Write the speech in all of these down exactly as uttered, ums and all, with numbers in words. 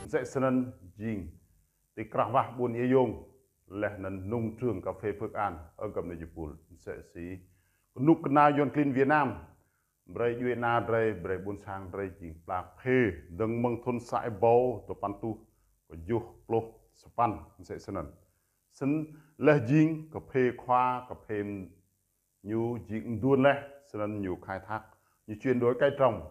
Msĕ snăn jing ti krah wah ƀuôn Êa Yông, leh anăn nông trường cà phê Phước An, ơ găp ni jơpul. Msĕ si kơnuk kơna Yuăn klin Việt Nam, brei djuê ana drei, brei ƀuôn sang drei jing pla phê, dơ̆ng mơ̆ng thŭn sa êbâo dua păn êtuh kjuh pluh sapăn, msĕ snăn. Snăn leh jing cà phê Khoa, cà phê ñu jing mduôn leh, snăn ñu khai thác, ñu chuyển đổi cây trồng,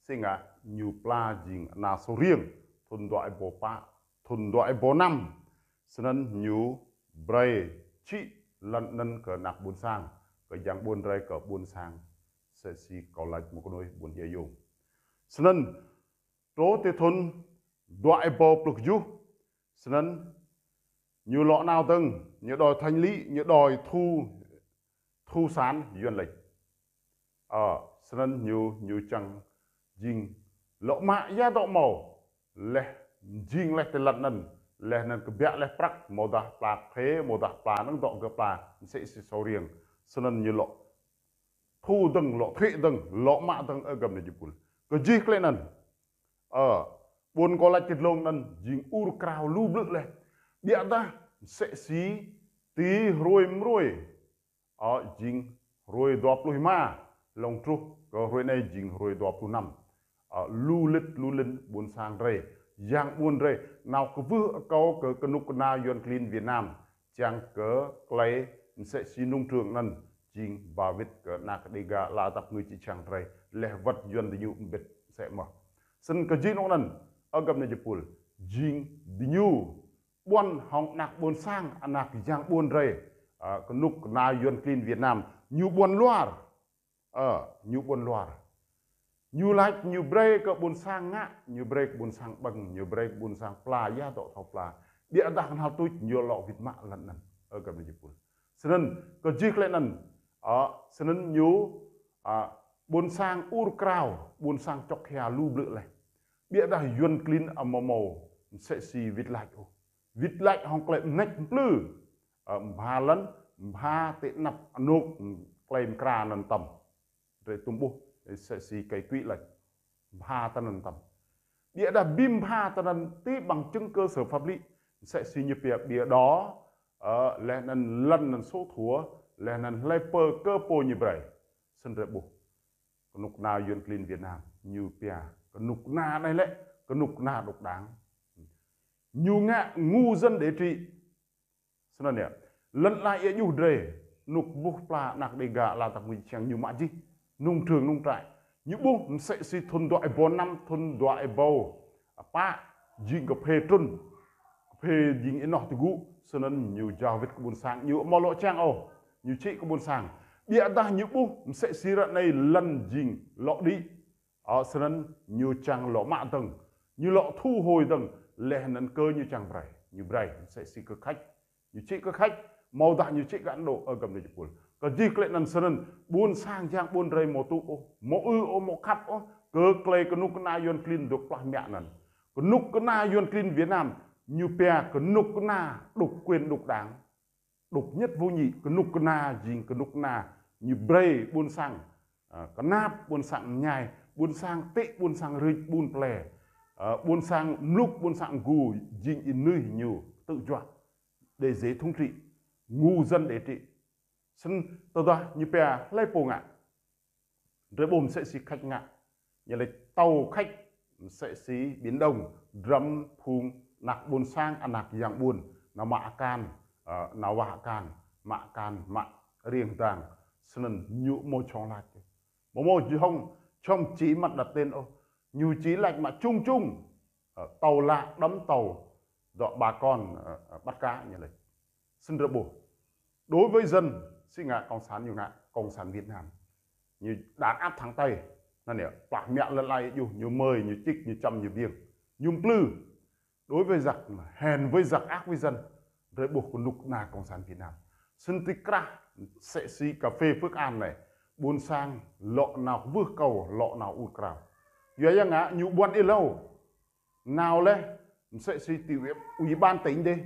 si ngă ñu pla jing ana sô riêng, thŭn dua êbâo pă, thŭn dua êbâo năm, snăn ñu brei čĭ lăn anăn kơ anak ƀuôn sang, kơ yang ƀuôn drei kơ ƀuôn sang, msĕ si kâo lač mơ̆ng kơnuih ƀuôn Êa Yông. Snăn truh ti thŭn dua êbâo pluh kjuh, snăn ñu lŏ nao dơ̆ng, ñu đòi thành lý, ñu đòi thu, thu sản Yuăn lĕ. Ơ, snăn ñu, ñu čang jing lŏ mă ya dŏ mâo, leh jing leh ti lăn anăn, leh anăn kbiă leh prăk, mâo dah pla phê, mâo dah pla năng dŏ gơ̆ pla, msĕ si sô riêng. Snăn ñu lŏ thu dơ̆ng, lŏ thuế dơ̆ng, lŏ mă dơ̆ng, ơ găp ni jơpul. Kơ jih klei anăn, ơ, ƀuôn kâo lač ti dlông anăn jing ur krao lu blư̆ leh. Ƀiădah msĕ si ti hruê mrui, ơ, jing hruê dua pluh êma, lŏ truh kơ hruê anei jing hruê dua pluh năm. Ơ, lu lĭt lu lin ƀuôn sang drei, yang ƀuôn drei, nao kwưh akâo kơ kơnuk kơna Yuăn klin Việt Nam, čang kơ klei msĕ si nông trường anăn, jing ba wĭt kơ anak Đêga ala tăp ngư čư̆ čhiăng drei, leh wăt Yuăn diñu mbĭt msĕ mơh. Snăn kơ jing anăn, ơ găp ni jơpul, jing diñu ƀuăn hŏng anak ƀuôn sang, anak yang ƀuôn drei, ơ, kơnuk kơna Yuăn klin Việt Nam, ñu ƀuăn luar, ơ, ñu ƀuăn luar. Ñu lač ñu brei kơ ƀuôn sang ngă, ñu brei kơ ƀuôn sang ƀơ̆ng, ñu brei kơ ƀuôn sang pla, ya dŏ thâo pla. Ƀiădah knhal tuč ñu lŏ wĭt mă lăn anăn, ơ găp ni jơpul. Snăn kơ jih klei anăn, ơ, snăn ñu, ơ, ƀuôn sang ur krao, ƀuôn sang čŏk hia lu blư̆ leh. Ƀiădah Yuăn klin amâo mâo msĕ si wĭt lač ôh. Wĭt lač hŏng klei mnêč mplư, ơ, mbha lăn, mbha ti anăp anôk klei mkra anăn tăm. Drei tŭm ƀuh, msĕ si kei kuĭ lač, mbha tinăn tăm. Ƀiădah bi mbha tinăn ti bằng chứng cơ sở pháp lý, msĕ si ñu pia bia đỏ, ơ, leh anăn lăn anăn sổ thua, leh anăn hlei pơ kơ pô ñu brei. Snăn drei ƀuh kơnuk kơna Yuăn klin Việt Nam, ñu pia kơnuk kơna anei lĕ kơnuk kơna độc đảng. Ñu ngă ngu dân để trị. Snăn yơh. Lăn ala êa juh drei, anôk ƀuh pla anak Đêga ala tăp ngư čư̆ čhiăng ñu mă jih, nông trường nông trại. Ñu ƀuh msĕ si thŭn dua êbâo năm, thŭn dua êbâo pă, jing cà phê trŭn, cà phê jing ênoh ti gŭ, snăn ñu jao wĭt kơ ƀuôn sang, ñu amâo lŏ čang ôh, ñu čĭ kơ ƀuôn sang. Ƀiădah ñu ƀuh msĕ si ră anei lăn jing lŏ đĭ, ơ, snăn ñu čang lŏ mă dơ̆ng, ñu lŏ thu hồi dơ̆ng, leh anăn kơ ñu čang brei, ñu brei, msĕ si kơ khač, ñu čĭ kơ khač, mâo dah ñu čĭ kơ Ấn Độ, ơ găp ni jơpul. Kơ jih klei anăn snăn, ƀuôn sang yang ƀuôn drei mâo tŭ ôh, mâo ư ôh, mâo khăp ôh, kơ klei kơnuk kơna Yuăn klin dôk plah mă anăn. Kơnuk kơna Yuăn klin Việt Nam, ñu pia kơnuk kơna độc quyền độc đảng. Độc nhất vô nhị, kơnuk kơna jing kơnuk kơna ñu brei ƀuôn sang, ơ, knap, ƀuôn sang mñai, ƀuôn sang tĭ, ƀuôn sang rĭč, ƀuôn plei, ơ, ƀuôn sang mluk, ƀuôn sang mgu, jing ênưih ñu tự do, để dễ thống trị, ngu dân để trị. Snăn tơdah ñu pia hlei pô ngă, drei ƀuh msĕ si khač ngă. Ñu lač tàu khách msĕ si Biển Đông, drăm phung anak ƀuôn sang, anak yang ƀuôn, nao mă akan, ơ, nao wah akan, mă akan, mă riêng hơdang, snăn ñu amâo čŏng lač. Amâo mâo jih hŏng čŏng chỉ mặt đặt tên ôh, ñu chỉ lač mă chung chung, ơ, tàu lạ đắm tàu, dŏ bà con, ơ, ơ, bắt cá ñu lač. Snăn drei ƀuh. Đối với dân, si ngă cộng sản ñu ngă, cộng sản Việt Nam. Ñu đàn áp thẳng tay. Anăn yơh, plah mă lăn ala êa juh, ñu mơi, ñu čĭk, ñu čăm, ñu biêng. Ñu mplư. Đối với giặc, hèn với giặc, ác với dân. Drei ƀuh kơnuk kơna cộng sản Việt Nam. Snăn ti krah, msĕ si cà phê Phước An anei, ƀuôn sang lŏ nao kwưh akâo, lŏ nao ur krao. Yua ya ngă, ñu ƀuăn êlâo. Nao leh, msĕ si ti ủy, ủy ban tỉnh dih,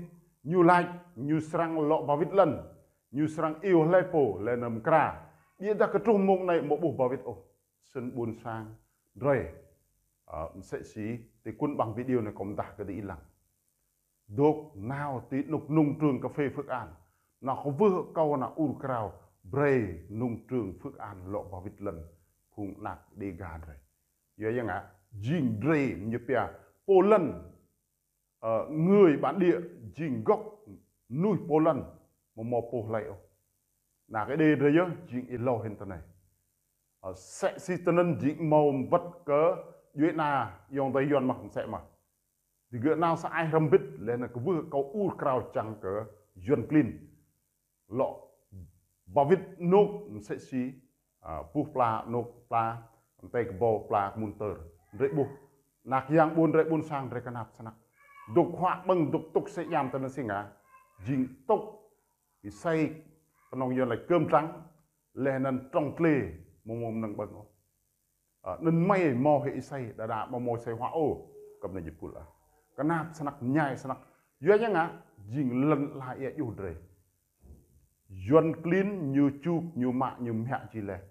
ñu lač, ñu srăng lŏ ba wĭt lăn, ñu srăng iêu hlei pô, leh anăn mkra. Ƀiădah kơ truh mông anei amâo ƀuh ba wĭt ôh. Snăn ƀuôn sang drei, Ơ, msĕ si, ti kŭn ƀăng video anai kâo mdah kơ diih lăng. Dôk nao ti anôk nông trường cà phê Phước An. Nao kwưh akâo nao ur krao, brơi nông trường Phước An lŏ ba wĭt lŏn phung anak Đêga drơi. Yua yang ngă, jing drơi ñu pia pô lŏn, ơ, người bản địa, jing gốc mnuih pô lŏn, mâo mâo pô hlơi ôh. Anak Êđê drơi yơh, jing ih lâo hĭn tơ anai. Ơ, msĕ si tơ anŭn jing mâo wơ̆t kơ djuai ana ayŏng adơi Yuan mơ̆ msĕ mơ̆. Digơ̆ nao sa ai hrŏm bĭt, laih anŭn kwưh akâo ur krao čang kơ Yuan klin. Lŏ ba wĭt anôk msĕ si, ơ, buh pla anôk pla, mơtai kơbâo pla kơ mŭn tơr. Drơi ƀuh. Anak yang ƀuôn drơi ƀuôn sang drơi kơnap snăk. Dôk huă ƀơ̆ng dôk tŭk sĕ djam tơ anŭn si ngă. Jing tŭk ih sai kơnong Yuan laĭ kơm trắng, laih anŭn trong tlê mâo mâo mơnơ̆ng ƀơ̆ng ôh. Ơ, anŭn mơi mâo hĭ ih sai, đa đa mâo mâo sai huă ôh, kơ anai jơpul ah. Kơnap snăk, ñai snăk. Yua yang ngă, jing lŏn ala ia juh drơi. Yuan klin ñu čuk, ñu mă, ñu mhiă či laih.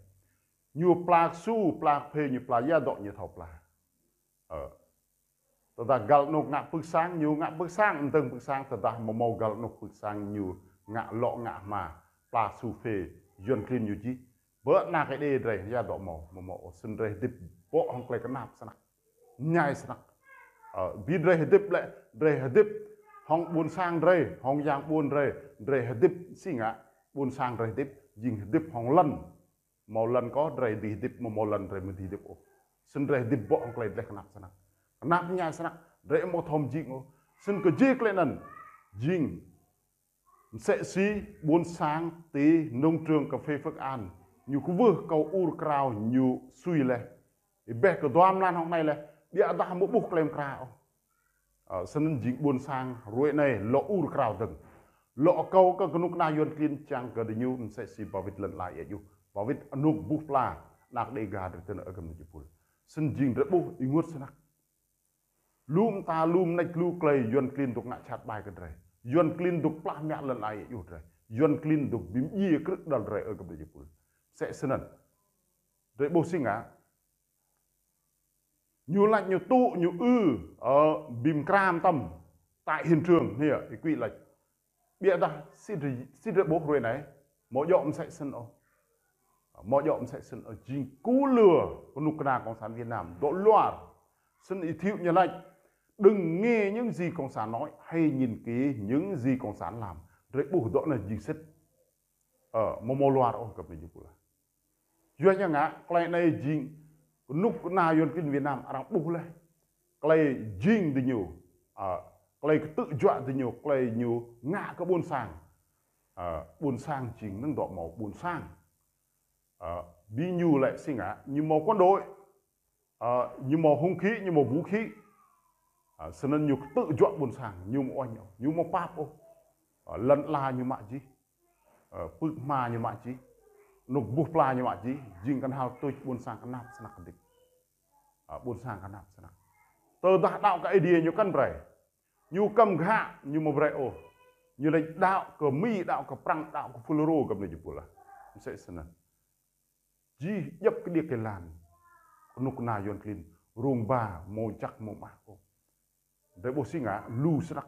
Ñu pla ksu, pla kphê, ñu pla ia dŏ ñu thâo pla. Ơ. Tơdah găl anôk ngă pưk sang, ñu ngă pưk sang, mdơ̆ng pưk sang, tơdah mâo mâo găl anôk pưk sang, ñu ngă lŏ ngă hma, pla ksu phê, Yuan klin ñu čih. Bơ anak Êđê drơi, ia dŏ mâo, mâo mâo, ơ, snăn drơi hơdip bŏ hŏng klei kơnap snăk. Ñai snăk. Ơ, bi drơi hơdip lĕ, drơi hơdip hŏng ƀuôn sang drơi, hŏng yang ƀuôn drơi, drơi hơdip si ngă, ƀuôn sang drơi hơdip, jing hơdip hŏng lŏn. Mâo lŏn kơ drơi dưi hơdip, mâo mâo lŏn drơi mơ̆ dưi hơdip ôh. Snăn drơi hơdip bŏ hŏng klei dleh kơnap snăk. Kơnap ñai snăk, drơi mâo thâo mjing ôh. Snăn kơ jih klei anŭn, jing msĕ si ƀuôn sang ti nông trường cà phê Phước An. Ñu kwưh akâo ur krao ñu sui laih. Ih ƀuh kơ dua mlan hŏng anai laih, ƀiădah mâo ƀuh klei mkra ôh. Ơ, snăn jing ƀuôn sang hruê anai lŏ ur krao dơ̆ng. Lŏ akâo kơ kơnuk kơna Yuan klin čang kơ diñu msĕ si ba wĭt lŏn ala ia juh. Ba wĭt anôk buh pla, anak Đêga drơi tơ anŭn ơ kơ anai jơpul. Snăn jing drơi ƀuh ênguôt snăk. Lu mta lu mnêč lu klei Yuan klin dôk ngă čăt ƀai kơ drơi. Yuan klin dôk plah mă lŏn ala ia juh drơi. Yuan klin dôk bi mdjiê krư̆ đăl drơi ơ kơ anai jơpul. Msĕ snăn. Drơi ƀuh si ngă. Ñu laĭ ñu tŭ, ñu ư, ơ, bi mkra mơtam. Tại hiện trường, anai, ih kơ laĭ. Ƀiădah si drơi, si drơi ƀuh hruê anai, mâo djŏ msĕ snăn ôh. Mâo djŏ msĕ snăn ôh, jing kơ lŏn kơnuk kơna Cộng sản Việt Nam, dŏ luar. Snăn ih thâo ñu laĭ, đừng nghe những gì Cộng sản nói, hãy nhìn kỹ những gì Cộng sản làm. Drơi ƀuh dŏ anai jing sĭt. Ơ, mâo mâo luar ôh kơ anai jơpul ah. Yua yang ngă, klei anai jing, kơnuk kơna Yuan klin Việt Nam, arăng ƀuh laih. Klei jing diñu, ơ, klei kơtư̆ juă diñu, klei ñu ngă kơ ƀuôn sang. Ơ, ƀuôn sang jing năng dŏ mâo ƀuôn sang. Ơ, bi ñu lĕ si ngă, ñu mâo quân đội. Ơ, ñu mâo hung khí, ñu mâo vũ khí. Ơ, snăn ñu kơtư̆ juă ƀuôn sang, ñu mâo oanh ôh, ñu mâo pap ôh. Ơ, lŏn ala ñu mă jih. Ơ, pưk hma ñu mă jih. Anôk buh pla ñu mă jih, jing kơnhal tuč ƀuôn sang kơnap snăk hơdip. Ơ, ƀuôn sang kơnap snăk. Tơdah đăo kơ Aê Diê ñu kăn brơi. Ñu kăm ghă, ñu mâo brơi ôh. Ñu laĭ đăo kơ Mi, đăo kơ Prăng, đăo kơ Fulro kơ anai jơpul ah. Msĕ snăn. Jih djŏp kơđiă kơ lŏn. Kơnuk kơna Yuan klin. Rông ba, mâo čăk mâo mah ôh. Drơi ƀuh si ngă, lu snăk.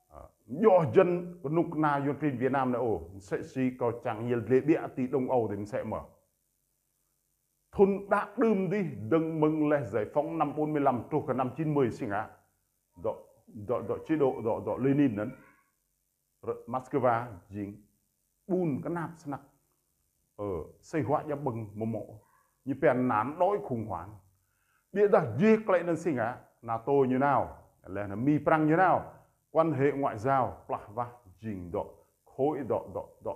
Ơ, djŏ jăn kơnuk kơna Yuan klin Việt Nam anai ôh. Msĕ si kâo čang yăl dliê ƀiă ti Đông Âu dih msĕ mơ̆. Thŭn đăo đưm dih dơ̆ng mơ̆ng laih giải phóng năm bốn mươi lăm truh kơ năm chín mươi si ngă. Dŏ, dŏ, dŏ chế độ, dŏ, dŏ Lenin anŭn. Moscow jing ƀun kơnap snăk. Ơ, sĭt huă djăm ƀơ̆ng mơmŏ. Ñu pia nạn đói khủng hoảng. Ƀiădah jih klei anŭn si ngă, NATO ñu nao, laih anŭn Mi Prăng ñu nao, quan hệ ngoại giao, plah wah jing dŏ, khối dŏ, dŏ, dŏ.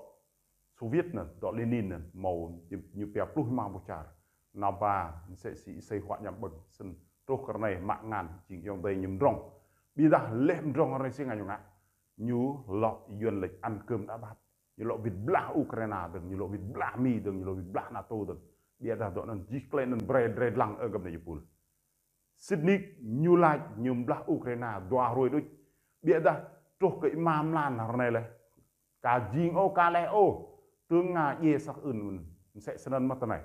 Xô Viết anŭn, dŏ Lenin anŭn, mâo ñu, ñu pia pluh rơma boh čar. Nao ba, msĕ si sĭt huă djăm ƀơ̆ng, snăn truh kơ rơnai mă ngăn, jing ayŏng adơi ñu mdrŏng. Ƀiădah laih mdrŏng rơnai si ngă ñu ngă. Ñu lŏ Yuan laĭ ăn cơm đã bát. Ñu lŏ wĭt blah Ukraina dơ̆ng, ñu lŏ wĭt blah Mi dơ̆ng, ñu lŏ wĭt blah NATO dơ̆ng. Ƀiădah dŏ anŭn jih klei anŭn brơi drơi dlăng ơ găp anai jơpul. Sĭt nik ñu laĭ ñu blah Ukraina dua hruê đôč. Ƀiădah truh kơ êma mlan rơnai laih. Ka jing ôh, ka laih ôh. Tơng Nga djai săk ưn mơ̆n. Msĕ snăn mơ̆ tơ anai.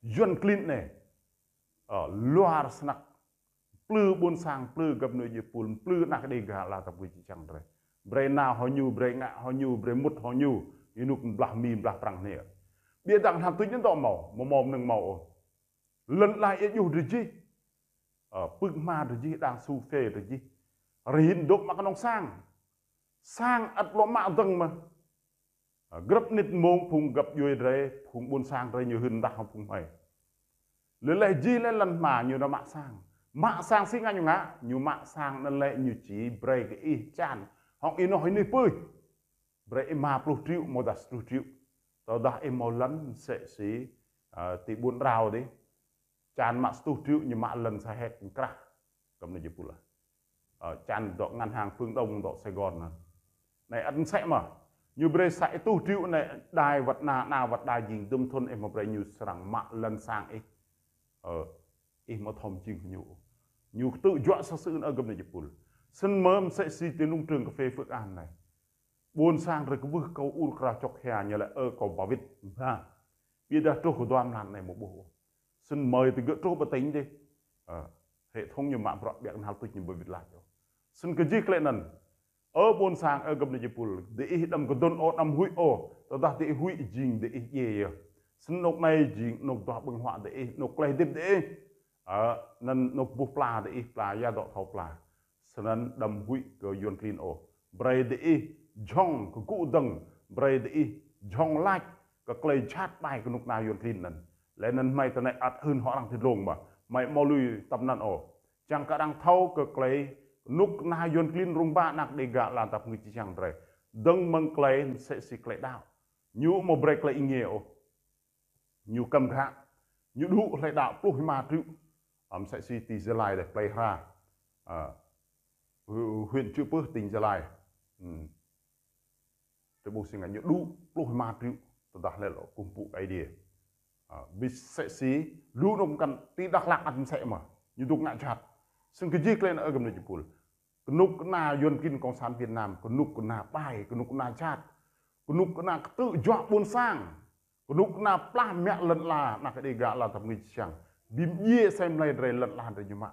Yuan klin anai. Ơ, luar snăk. Plư ƀôn sang, plư găp nui jih pul, plư ană Đêga ala tap kơ či čang drơi. Brơi nao hŏ ñu, brơi ngă hŏ ñu, brơi mŭt hŏ ñu. Ñu nuk blah mi, blah prăng anai. Biă dang hăng tuč ñu dŏ mâo, mâo mâo mơnơ̆ng mâo ôh. Lŏn ala ia juh drơi jih. Ơ, pưk hma drơi jih, đang su phê drơi jih. Rơhin dŏ mă kơnong sang. Sang ăt lŏ mă dơ̆ng mơ̆. Ơ, grăp nit mông phung găp djuai drơi, phung ƀôn sang drơi ñu hưn dah hăng phung hmei. Lĕ lĕ jih lĕ lŏn hma ñu nao mă sang. Mă sang si ngă ñu ngă, ñu mă sang anŭn lĕ ñu či brơi kơ ih čan. Hŏng ih noh ih nih pưih. Brơi ih ma pluh triệu, mâo dah sa pluh triệu. Tơdah ih mâo lŏn msĕ si, ơ, ti ƀuôn Drao dih. Čan mă sa pluh triệu ñu mă lŏn sa héc krah. Găp nui jih pul. Ơ, čan dŏ ngân hàng Phương Đông dŏ Sài Gòn anŭn. Anai ăt msĕ mơ̆. Ñu brơi sa pluh triệu anai đai wăt ană, ană wăt đai jing dŭm thŭn ih mâo brơi ñu srăng mă lŏn sang ih. Ơ, ih mâo thâo mjing ñu. Ñu ktư̆ juă sa sưn ơ găp nui jih pul. Snăn mơ̆ msĕ si ti nông trường cà phê Phước An anai. Ƀôn sang drơi kwưh kâo ur krao čŏk hia ñu lĕ ơ kâo ba wĭt. Ha. Biă dah truh kơ dua mlan anai mâo ƀuh. Snăn mơi ti gơ̆ truh ba tỉnh dih. Ơ, hệ thống ñu mă bruă biă knhal tuč ñu ba wĭt lač ôh. Snăn kơ jih klei anŭn. Ơ ƀôn sang, ơ găp nui jih pul. Diih đăm kơdŭn ôh, đăm huĭ ôh. Tơdah diih huĭ jing diih djiê yơh. Snăn anôk anai jing anôk duah ƀơ̆ng huă diih, anôk klei hơdip diih. Ơ, anŭn anôk buh pla diih, pla ia dŏ thâo pla. Snăn đăm huĭ kơ Yuăn klin ôh. Brơi diih jhŏng kơ gŭ dơ̆ng, brơi diih jhŏng lač kơ klei jhat ƀai kơnuk kơna Yuăn klin anŭn. Lĕ anŭn hmei tơ anai ăt hưn hŏ arăng ti dlông mơ̆. Hmei mâo lui tăm anŭn ôh. Čang kơ arăng thâo kơ klei kơnuk kơna Yuăn klin rông ba ană Đêga ala tap kơ či čang drơi. Dơ̆ng mơ̆ng klei msĕ si klei đăo. Ñu mâo brơi klei êngiê ôh. Ñu kăm khă. Ñu đŭ hlơi đăo pluh ma triệu. Ơ, msĕ si ti Gia Lai dih, plei Hra. Ơ, hu-, huyện Chư Pưh, tỉnh Gia Lai. Hmm. Tơ ƀuh si ngă ñu đŭ pluh ma triệu. Tơdah lĕ lŏ kơkuh pơpŭ Aê Diê. Ơ, msĕ si đŭ anôk kăn ti Dak Lak ăt msĕ mơ̆. Ñu dŏ ngă jhat. Snăn kơ jih klei anŭn ơ găp nui jih pul. Kơnuk kơna Yuăn klin Cộng sản Việt Nam, kơnuk kơna ƀai, kơnuk kơna jhat, kơnuk kơna ktư̆ juă ƀôn sang, kơnuk kơna plah mă lŏn ala ană Đêga ala tap kơ či čang. Bi mdjiê sem lei drơi lŏn ala drơi ñu mă.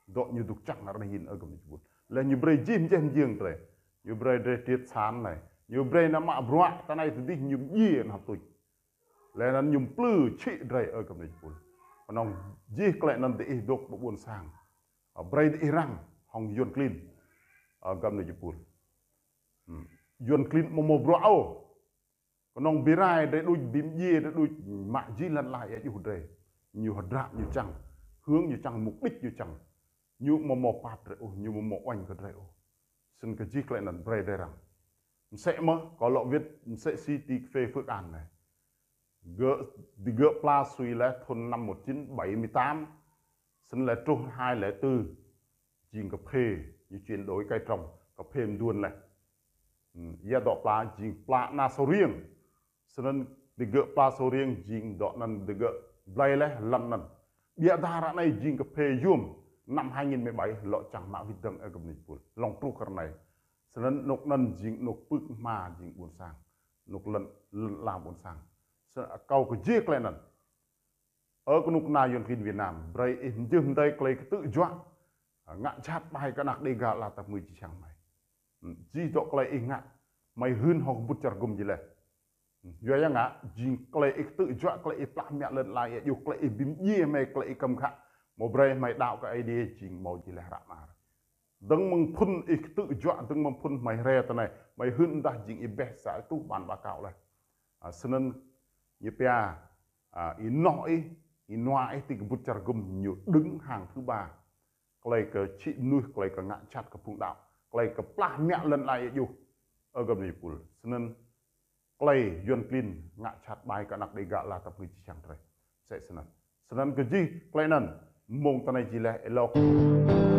Dŏ ñu dŏ čang năr anai hin ơ găp nui jih pul. Lĕ ñu brơi jih mjeh mjiêng drơi. Ñu brơi drơi triệt sản anai. Ñu brơi nao mă bruă tơ anai tơ dih ñu mdjiê anăm tuč. Lĕ anŭn ñu plư čhĭ drơi ơ găp nui jih pul. Kơnong jih klei anŭn diih dŏ ba ƀôn sang. Ơ, brơi diih răng hŏng Yuăn klin. Ơ, găp nui jih pul. Hmm. Yuăn klin mâo mâo bruă ôh. Kơnong bi rai drơi đuč, bi mdjiê drơi đuč, mă jih lŏn ala ia juh drơi. Ñu hơdră ñu čang. Hương ñu čang, mục đích ñu čang. Ñu mâo mâo pap drơi ôh, ñu mâo mâo uañ kơ drơi ôh. Snăn kơ jih klei anŭn brơi drơi răng. Msĕ mơ̆, kâo lŏ wĭt, msĕ si ti cà phê Phước An anai. Gơ̆, digơ̆ pla sui lĕ thŭn năm một chín bảy mươi tám. Snăn lĕ truh hai lẻ tư. Jing cà phê, ñu chuyển đổi cây trồng, cà phê mduôn lĕ. Hmm, ia dŏ pla, jing pla ană sô riêng. Snăn digơ̆ pla sô riêng, jing dŏ anăn digơ̆ blai lĕ lŏn anăn. Biă dah ră anai jing cà phê yuôm, năm hai nghìn mười bảy, lŏ čang mă wĭt dơ̆ng ơ găp nui jih pul. Lŏng truh kơ ră anai. Snăn anôk anăn jing anôk pưk hma jing ƀôn sang. Anôk lŏn, lŏn ala ƀôn sang. Snăn kâo kơ jih klei anŭn. Ơ kơnuk kơna Yuăn klin Việt Nam, brơi ih mjưh mdei klei ktư̆ juă. Ngă jhat ƀai kơ ană Đêga ala tap kơ či čang hmei. Hmm, jih dŏ klei ih ngă, hmei hưn hŏ kơ bŭt čar gŭm jih leh. Hmm, yua ya ngă, jing klei ih ktư̆ juă, klei ih plah mă lŏn ala ia juh, klei ih bi mdjiê hmei, klei ih kăm khă. Mâo brơi hmei đăo kơ Aê Diê jing mâo jih leh ră mar. Dơ̆ng mơ̆ng phŭn ih ktư̆ juă, dơ̆ng mơ̆ng phŭn hmei hre tơ anai, hmei hưn dah jing ih ƀĕ sa tuh ƀan ƀa kâo leh. Ơ, snăn ñu pia, ơ, ih noh ih, ih nua ih ti kơ bŭt čar gŭm ñu đứng hàng thứ ba. Klei kơ čhĭ mnuih, klei kơ ngă jhat kơ phung đăo, klei kơ plah mă lŏn ala ia juh. Ơ găp nui jih pul. Snăn klei Yuăn klin ngă jhat ƀai kơ ană Đêga ala tap kơ či čang drơi. Msĕ snăn. Snăn kơ jih klei anŭn, mông tơ anai jih leh êlâo.